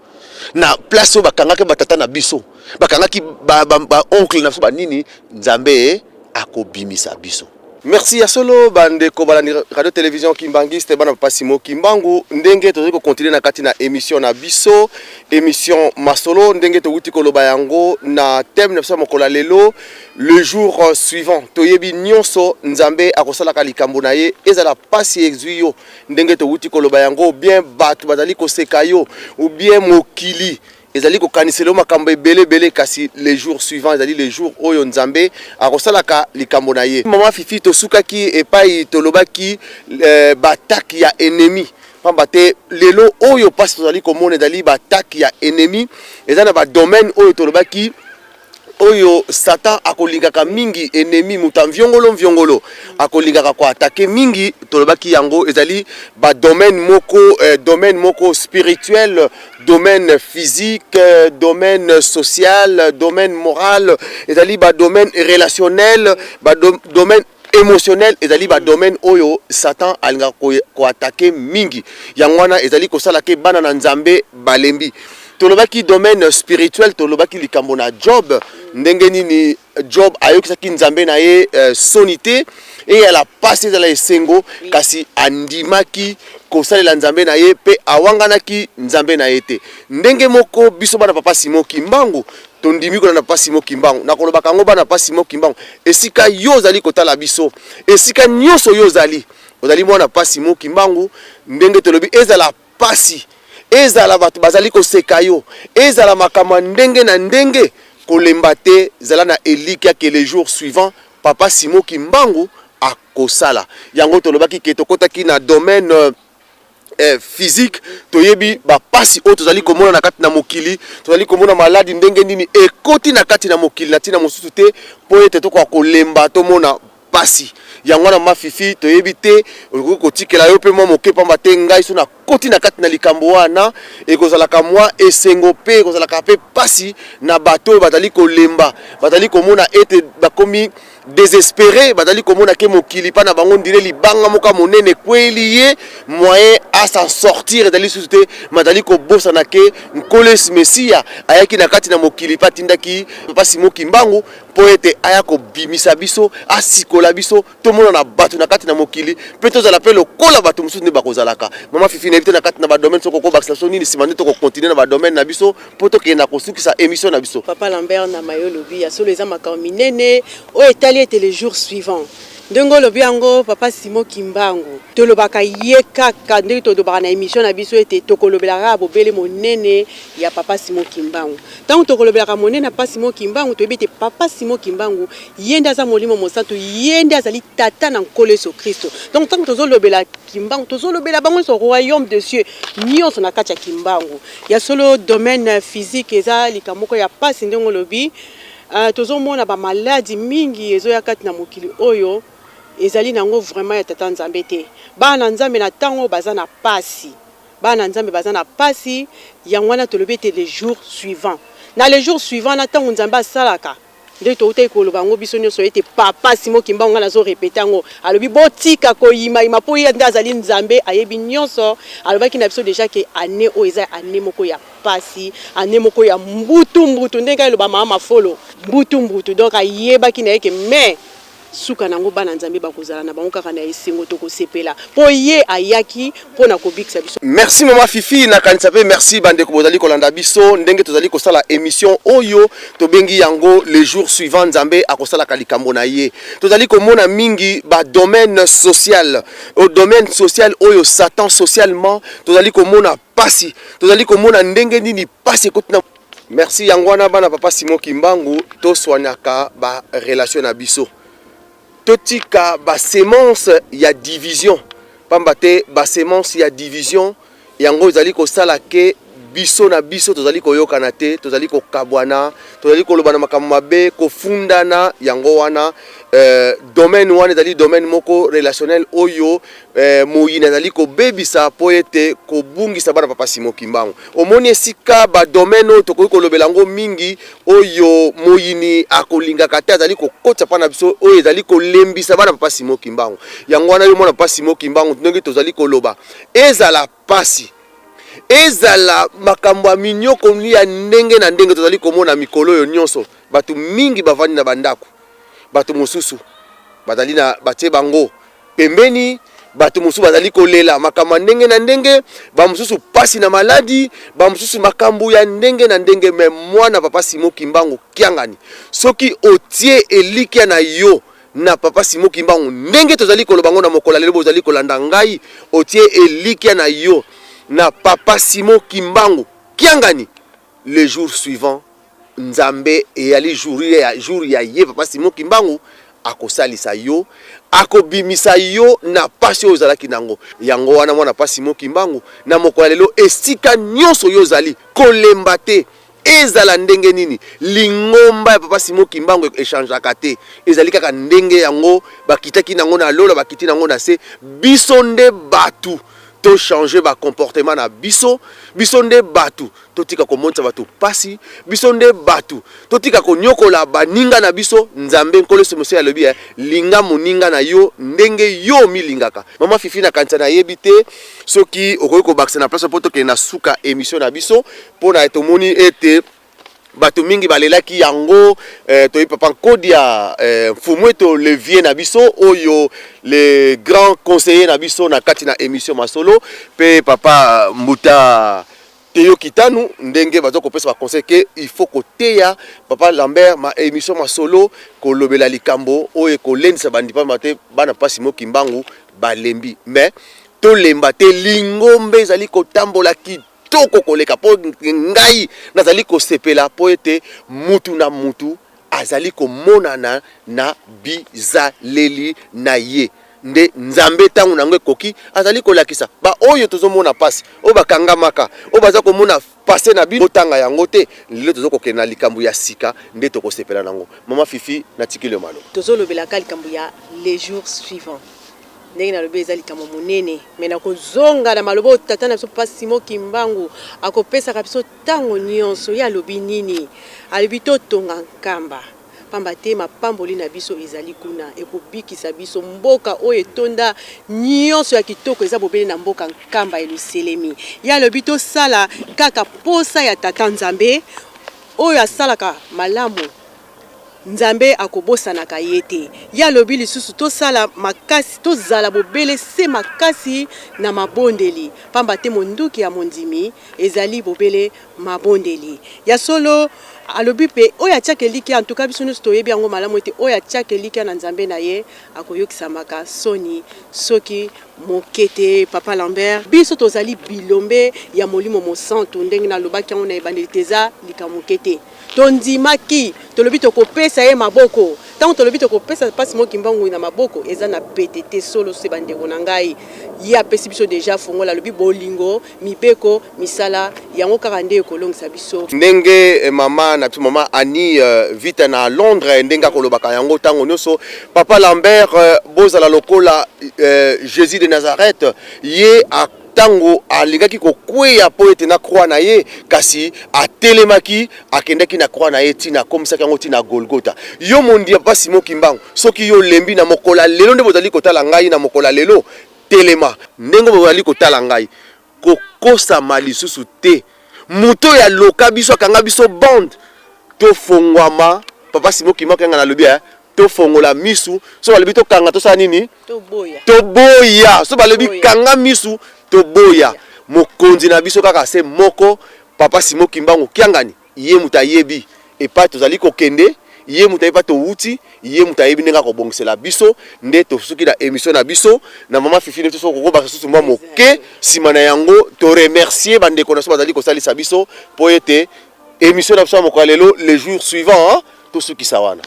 na place oyo bakangaki ba tata na biso bakangaki ba, ba, ba oncle na biso banini Nzambe akobimisa biso. Merci ya solo ba ndeko balandi radio television kimbanguiste bana papa Simon Kimbangu ndenge tozali ko continuer na kati na emission na biso emission masolo ndenge towuti koloba yango na thème na biso ya mokolo ya lelo le jour suivant toyebi nyonso Nzambe akosalaka likambo na ye ezala pasi ezwi yo ndenge towuti koloba yango bien bato bazali koseka yo ou bien mokili. Ezali kokanisela yo makambo ebele ebele, kasi le jour suivant ezali le jour oyo Nzambe akosalaka likambo na ye. Mama Fifi, tosukaki epai tolobaki eh, ba attaque ya ennemi, pamba te lelo oyo pasi tozali komona ezali ba attaque ya ennemi, eza na ba domaine oyo tolobaki oyo Satan akolingaka mingi ennemi, moto ya mviongolo mviongolo akolingaka ko attaquer mingi. Tolobaki yango ezali ba domaine moko eh, domaine moko spirituel, domaine physique, eh, domaine social, domaine moral, ezali ba domaine relationnel, ba do, domaine émotionnel, ezali ba domaine oyo Satan alingaka ko, ko attaquer mingi. Yango wana ezali kosala ke bana na Nzambe balembi. Tolobaki domaine spirituel, tolobaki likambo na Job, ndenge nini Job ayokisaki Nzambe na ye eh, soni te, eyala pasi ezala esengo, kasi andimaki kosalela Nzambe na ye mpe awanganaki Nzambe na ye te. Ndenge moko biso bana papa Simon Kimbangu tondimi kolanda papa Simon Kimbangu. Nakolobaka yango bana papa Simon Kimbangu, esika yo ozali kotala biso, esika nyonso yo ozali, ozali mwana papa Simon Kimbangu, ndenge tolobi ezala pasi, ezala bato bazali koseka yo, ezala makambo ya ndenge na ndenge, kolemba te, zala na elikya que le jour suivant papa Simon Kimbangu akosala yango. Tolobaki ke tokotaki na domaine eh, physique, toyebi bapasi oyo tozali komona na kati na mokili, tozali komona maladi ndenge nini ekoti na kati na mokili na ntina mosusu te mpo ete tokoka kolemba tomona pasi yango wana. Ma Fifi, toyebi te okoki kotikela yo mpe mwa moke, pamba te ngai so nakoti na kati na likambo wana ekozalaka mwa esengo mpe ekozalaka mpe pasi na bato oyo bazali kolemba, bazali komona ete bakomi désespéré, bazali komona ke mokili mpa na bango ndire libanga moko ya monene ekweli ye, moyen à s'en sortir ezali lisusu te. Mazali kobosana ke Nkolo Yesu Mesiya ayaki na kati na mokili mpe atindaki papa Simon Kimbangu mpo ete aya kobimisa biso, asikola biso, tomona na bato na kati na mokili mpe tozala mpe lokola bato mosusu nde bakozalaka. Mama Fifi, nayebi te na kati na badomaine soki okobakisa biso nini, nsima nde tokokontinue na badomaine na biso mpo tokende na kosukisa émission na biso. Papa Lambert na maye olobi ya solo, eza makambo minene oyo etali ete le jour suivant, ndenge olobi yango, papa Simon Kimbangu tolobaka ye kaka ndenge tolobaka na émission na biso ete tokolobelaka kaka bobele monene ya papa Simon Kimbangu. Ntango tokolobelaka monene ya papa Simon Kimbangu, toyebi ete papa Simon Kimbangu ye nde aza molimo mosantu, ye nde azali tata na Nkolo Yesu Kristo. Donc ntango tozolobela Kimbangu, tozolobela bango nyonso, royaume de cieux nyonso na kati ya Kimbangu. Ya solo, domaine physique eza likambo moko ya pasi ndenge olobi. Tozomona ba maladi mingi ezoya kati na mokili oyo ezali nango vraiment ya tata Nzambe te. Bana na Nzambe na ntango baza na pasi, bana na Nzambe baza na pasi. Yango wana tolobi ete le jour suivant, na le jour suivant na ntango Nzambe asalaka, nde toutaki koloba yango biso nyonso ete papa Simon Kimbangu, ngai nazo répéter yango, alobi botika koyimayima mpo ye nde azali Nzambe, ayebi nyonso. Alobaki na biso déjà ke année oyo eza année moko ya pasi, année moko ya mbutu mbutu, ndenge aloba mama Mafolo, mbutu mbutu. Donc ayebaki na ye ke mais suka nango bana Nzambe bakozala na bango kaka na esengo, tokosepela mpo ye ayaki mpo na kobikisa biso. Merci mama Fifi, nakanisa mpe merci bandeko bozali kolanda biso ndenge tozali kosala émission oyo tobengi yango le jour suivant Nzambe akosalaka likambo na ye. Tozali komona mingi ba domaine social, au domaine social oyo Satan socialement tozali komona pasi, tozali komona ndenge nini pasi ekoti na. Merci yango wana bana papa Simon Kimbangu toswanaka ba relation na biso, totika ba semence ya division, pamba te ba semence ya division yango ezali kosala ke biso na biso tozali koyokana te, tozali kokabwana, tozali koloba na makambo mabe, kofundana. Yango wana domaine wana ezali domaine moko relationnel oyo moyini azali kobebisa mpo ete kobungisa bana papa Simon Kimbangu. Omoni esika ba domaine oyo tokoki kolobela yango mingi, oyo moyini akolingaka te, azali kokotisa mpa na biso, oyo ezali kolembisa bana papa Simon Kimbangu. Yango wana yo mwana papa Simon Kimbangu, ndenge tozali koloba, ezala pasi, ezala makambo ya minyoko ya ndenge na ndenge tozali komona mikolo oyo nyonso, bato mingi bavandi na bandako, bato mosusu bazali na batie bango pembeni, bato mosusu bazali kolela makambo ya ndenge na ndenge, bamosusu pasi na maladi, bamosusu makambo ya ndenge na ndenge. Me mwana papa Simon Kimbangu Kiangani, soki otie elikya na yo na papa Simon Kimbangu ndenge tozali koloba ngo na mokolo ya lelo, bozali kolanda ngai, otie elikya na yo na papa Simon Kimbangu Kiangani, Le jour suivant Nzambe eyali jour ya jour ya ye papa Simon Kimbangu akosalisa yo, akobimisa yo na pasi oyo ozalaki nango. Yango wana mwana pa Simon Kimbangu, na mokolo ya lelo esika nyonso yo ozali, kolemba te. Ezala ndenge nini, lingomba ya papa Simon Kimbangu echangeaka te. Ezali kaka ndenge yango bakitaki nango na lola, bakiti nango na se. Biso nde batu to changer ba comportement na biso, biso nde batu totika komonisa bato pasi, biso nde batu totika konyokola baninga na biso. Nzambe Nkolo Yesu Masiya alobi eh, linga moninga na yo ndenge yo omilingaka. Mama Fifi, nakanisa nayebi te soki okoki kobakisa na place mpo tokende na suka emission na biso, mpo na tomoni ete bato mingi balelaki yango. Eh, toyebi papa Nkodia, eh, Mfumueto le vieux na biso oyo le grand conseiller na biso na kati na emission masolo, pe papa Mbuta Teyo Kitanu, ndenge baza kopesa ba conseil ke il faut koteya papa Lambert ma emission masolo kolobela likambo oyo ekolendisa bandi pamba te bana pasi mo Kimbangu balembi, mais tolemba te, lingomba ezali kotambola kitoko koleka po ngai nazali kosepela po ete mutu na mutu azali komonana na bizaleli na ye. Nde Nzambe ntango na yango ekoki azali kolakisa ba oyo tozomona pasi, oyo bakangamaka, oyo baza komona passe na bino, botanga yango te. Lelo toza kokende na likambo ya sika nde tokosepela na yango. Mama Fifi, natikeli yo maloba. Tozolobelaka likambo ya les jours suivants. Ndenge nalobi eza likambo monene, mais nakozonga na maloba oyo tata na biso Papa Simon Kimbangu akopesaka biso tango nionso. Ye alobi nini? Alobi totonga Nkamba, pamba te mapamboli na biso ezali kuna, ekobikisa biso. Mboka oyo etonda nionso ya kitoko eza bobele na mboka Nkamba Yeluselemi. Ye alobi tosala kaka posa ya Tata Nzambe oyo asalaka malamu. Nzambe akobosanaka ye te. Ye alobi lisusu tosala makasi, tozala bobele se makasi na mabondeli, pamba te monduki ya mondimi ezali bobele mabondeli. Ya solo, alobi mpe oyo atiaka elikya, en tout cas biso nionso toyebi yango malamu ete oyo atiaka elikya na Nzambe na ye akoyokisamaka soni soki moke te. Papa Lambert, biso tozali bilombe ya Molimo Mosantu, ndenge nalobaki yango na ebandeli te, eza likambo moke te. Tondimaki, tolobi tokopesa ye maboko. Tango tolobi tokopesa Pa Simon Kimbangu na maboko, eza na pete te solo se ba ndeko na ngai. Ye apesi biso dejà fongola, alobi bolingo, mibeko, misala, yango kaka nde ekolongisa biso. Ndenge mama na biso mama Annie Vita na Londres ndenge akolobaka yango tango nioso, Papa Lambert bozala lokola Jesus de Nazareth, ye a Tango alingaki kokweya mpo ete na croix na ye, kasi atelemaki, akendaki na croix na ye ti na akomisaki yango ti na Golgotha. Yo mondi ya papa Simon Kimbangu, soki yo olembi na mokolo ya lelo nde bozali kotala ngai na mokolo ya lelo, telema ndenge bozali kotala ngai, kokosama lisusu te. Moto oyo aloka biso, akanga biso bande, tofongwama. Papa Simon Kimbangu kianga nalobi eh, tofongola misu. Soki balobi tokanga, tosala nini? Toboya. Toboya. Soki balobi kanga misu, toboya. Mokonzi na biso kaka se moko, Papa Simon Kimbangu Kiangani, ye moto ayebi epai tozali kokende, ye moto ayebi epai towuti, ye moto ayebi ndenge akobongisela biso. Nde tosuki na emission na biso na mama Fifi, nde tosoki kokobakisa susu mwa moke nsima na yango, to remercier bandeko na biso bazali kosalisa biso mpo ete emission na biso ya mokolo ya lelo, le jour suivant, tosukisa wana.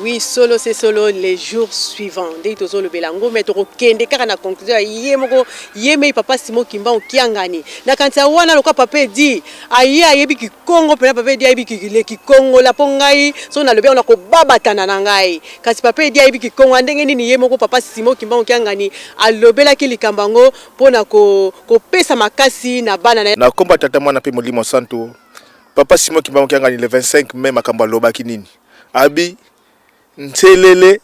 Oui, solo se solo, les jours suivants ndenge tozolobela yango, mais tokokende kaka na conclusion ya ye moko ye mei Papa Simon Kimbangu Kiangani. Nakanisa wana lokola Papa Edi aye ayebi kikongo mpena, Papa Edi ayebi le kikongola, mpo ngai soki nalobi yango nakobabatana na ngai, kasi Papa Edi ayebi kikongo ya ndenge nini ye moko Papa Simon Kimbangu Kiangani alobelaki likambo yango mpo na kopesa makasi na bana na ye. Na kombo ya Tata, Mwana mpe Molimo Santu, Papa Simon Kimbangu Kiangani le 25 mai makambo alobaki nini? Abi nselele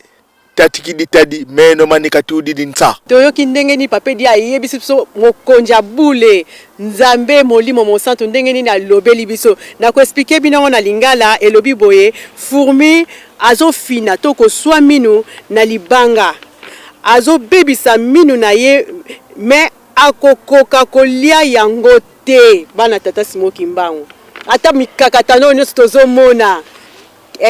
tatikidi tadi meno manika tudidi nsa. Toyoki ndenge nini Papa Edi ayebisi biso mokonzi ya bule, Nzambe Molimo Mosantu, ndenge nini alobeli biso. Nako expliquer bino yango na lingala, elobi boye, fourmi azofina to koswa minu na libanga, azobebisa minu na ye mais akokoka kolia yango te. Bana Tata Simon Kimbangu, ata mikakatano oyo nionso tozomona,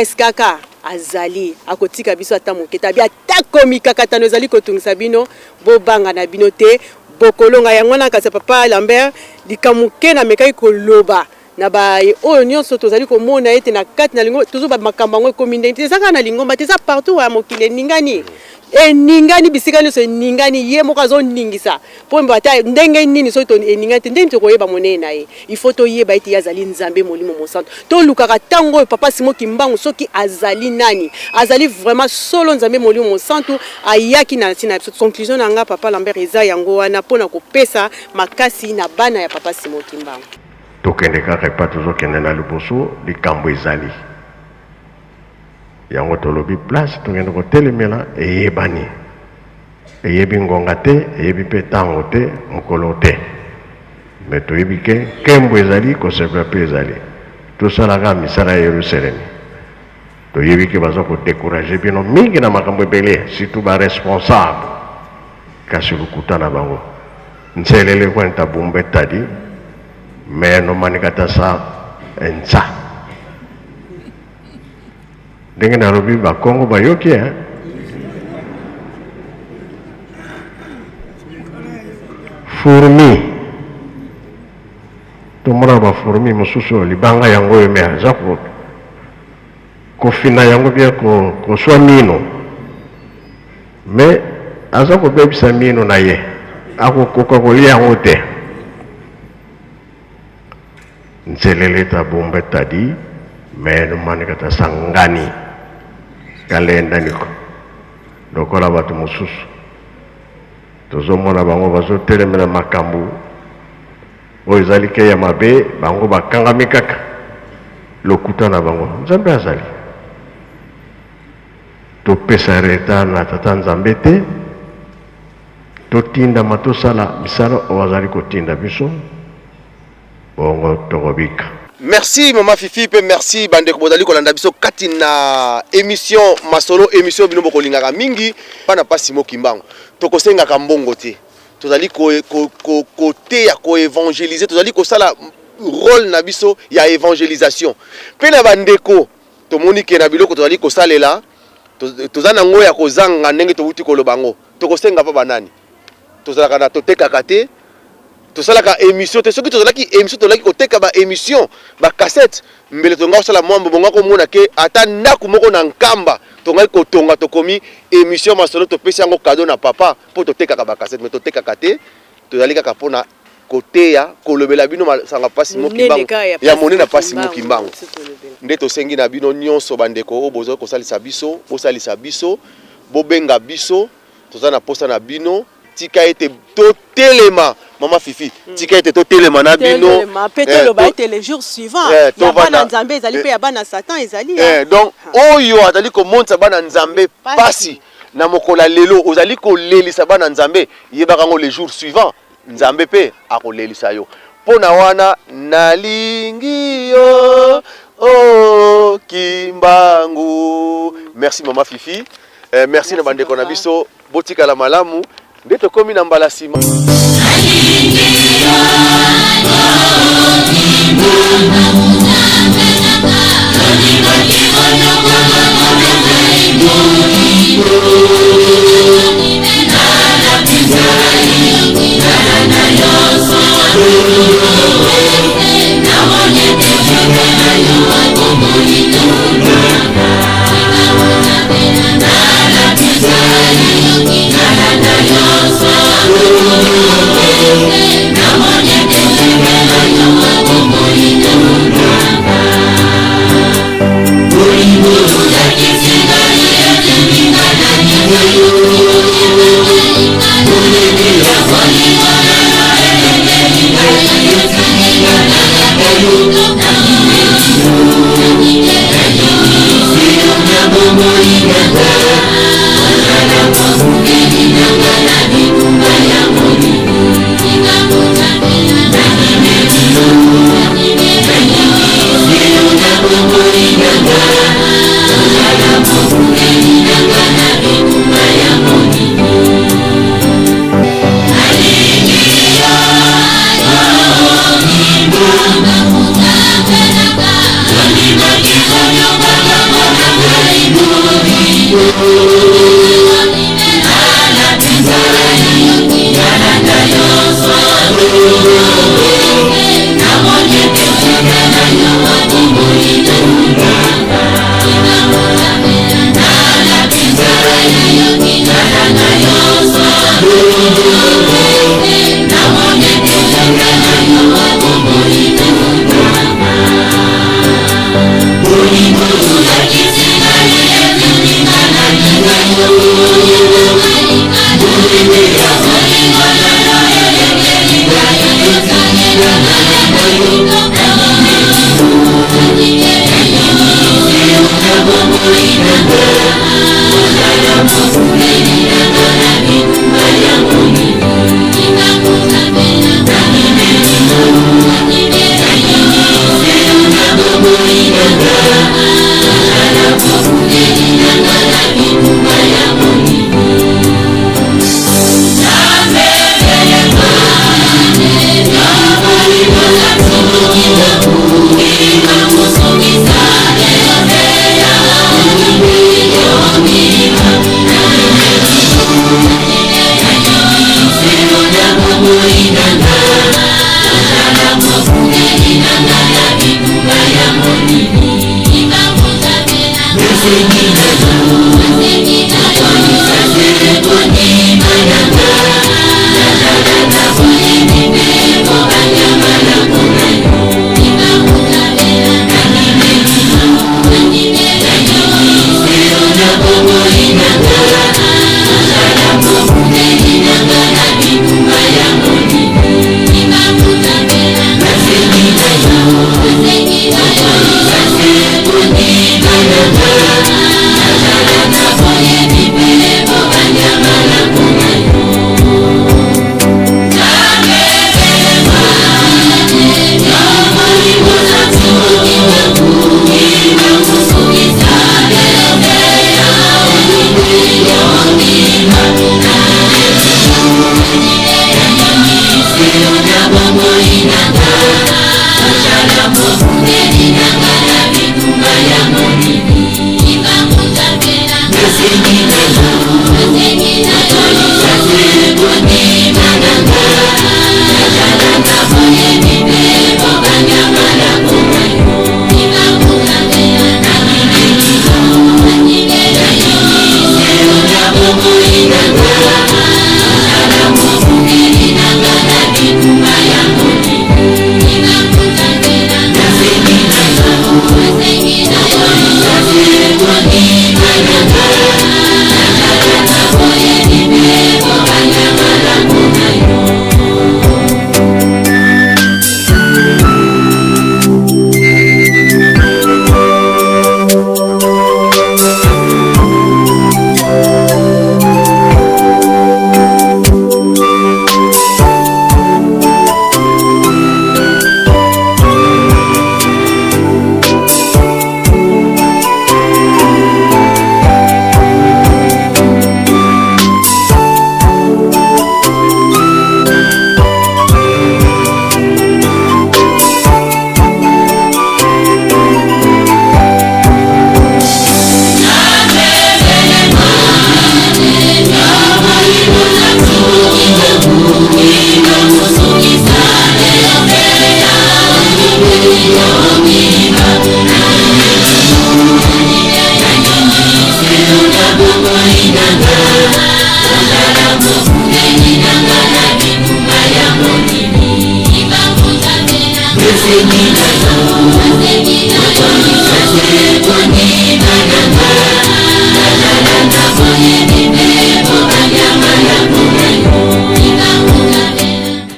SKK azali, akotika biso ata moke te. Abi atako mikakatano ezali kotungisa bino, bobanga na bino te, bokolonga. Yango wana kasi Papa Lambert, likambo moke namekaki koloba. Na baye oyo nyonso tozali komona ete na kati na lingomba tozoba makambo yango ekomi ndenge te, eza kaka na lingomba te, eza partout ya mokili eningani, eningani bisika nyonso eningani, ye moko azoningisa mpo ata ndenge nini soki eningani te, ndenge tokoyeba monene na ye? Il faut toyeba ete ye azali Nzambe Molimo Mosantu. Tolukaka ntango oyo Papa Simon Kimbangu soki azali nani, azali vraiment solo Nzambe Molimo Mosantu ayaki na ntina na biso. Conclusion na nga Papa Lambert eza yango wana mpo na kopesa makasi na bana ya Papa Simon Kimbangu. Tokende kaka epai tozokende na liboso, likambo ezali yango tolobi place tokende kotelemela eyebani, eyebi ngonga te, eyebi mpe ntango te, mokolo te, me toyebi ke nkembo ezali, kosepela mpe ezali. Tosalaka misala ya Yerusalemi, toyebi ke baza kodécourager bino mingi na makambo ebele, surtout ba responsable, kasi lokuta na bango. Nselele kwenta bumbe tadi meno manikata sa nsa. Ndenge nalobi bakongo bayoki hein? Fourmi tomona ba fourmi mosusu libanga yango oyo me aza kofina yango bien koswa mino Mais aza kobebisa minu na ye, akokoka kolia yango te. Nzelele ta bumbe tadi meno manika ta sangani kalenda niko lokola bato mosusu tozomona bango bazotelemela makambo oyo ezali ke ya mabe, bango bakangami kaka lokuta na bango. Nzambe azali. Topesa retard na Tata Nzambe te, totindama tosala misala oyo azali kotinda biso, bongo tokobika. Merci maman Fifi pe merci bandeko bozali kolanda biso kati na emission masolo emission bino bokolingaka mingi bana pasi mo kimbangu tokosengaka mbongo te tozali koteya ko, ko, ko koevangelize tozali kosala role na biso ya evangelisation pe na bandeko Tomoni ke na biloko tozali kosalela, toza na yango ya kozanga ndenge towuti koloba yango. Tokosenga pa banani? Tozalaka na totekaka te, tosalaka emission te. Soki tozalaki emission, tozalaki koteka ba emission, ba cassette, mbele tolingaki kosala mwa mbongo. Komona ke ata ndako moko na Nkamba tongaki kotonga, tokomi emission masolo, topesi yango cadeau na papa po totekaka ba cassette, mais totekaka te, tozali kaka pona koteya kolobela bino masanga pasi mo kimbangu ya monene pasi mo kimbangu nde tosengi na bino nyonso bandeko oyo bozali kosalisa biso bosalisa biso bobenga biso toza na posa na bino tika ete totelema mama Fifi tika ete totelema na bino pe eh, toloba ete le jour suivant eh, ya bana Nzambe ezali pe ya bana Satan ezali eh, donc oyo azali komonisa bana Nzambe pasi na mokolo ya lelo ozali kolelisa bana Nzambe yebaka yango le jour suivant Nzambe pe akolelisa yo po na wana nalingi yo oh Kimbangu. Merci mama Fifi. Eh, merci na bandeko na biso botikala malamu nde tokomi na mbala nsima. Nalingi yo, oh Kimbangu.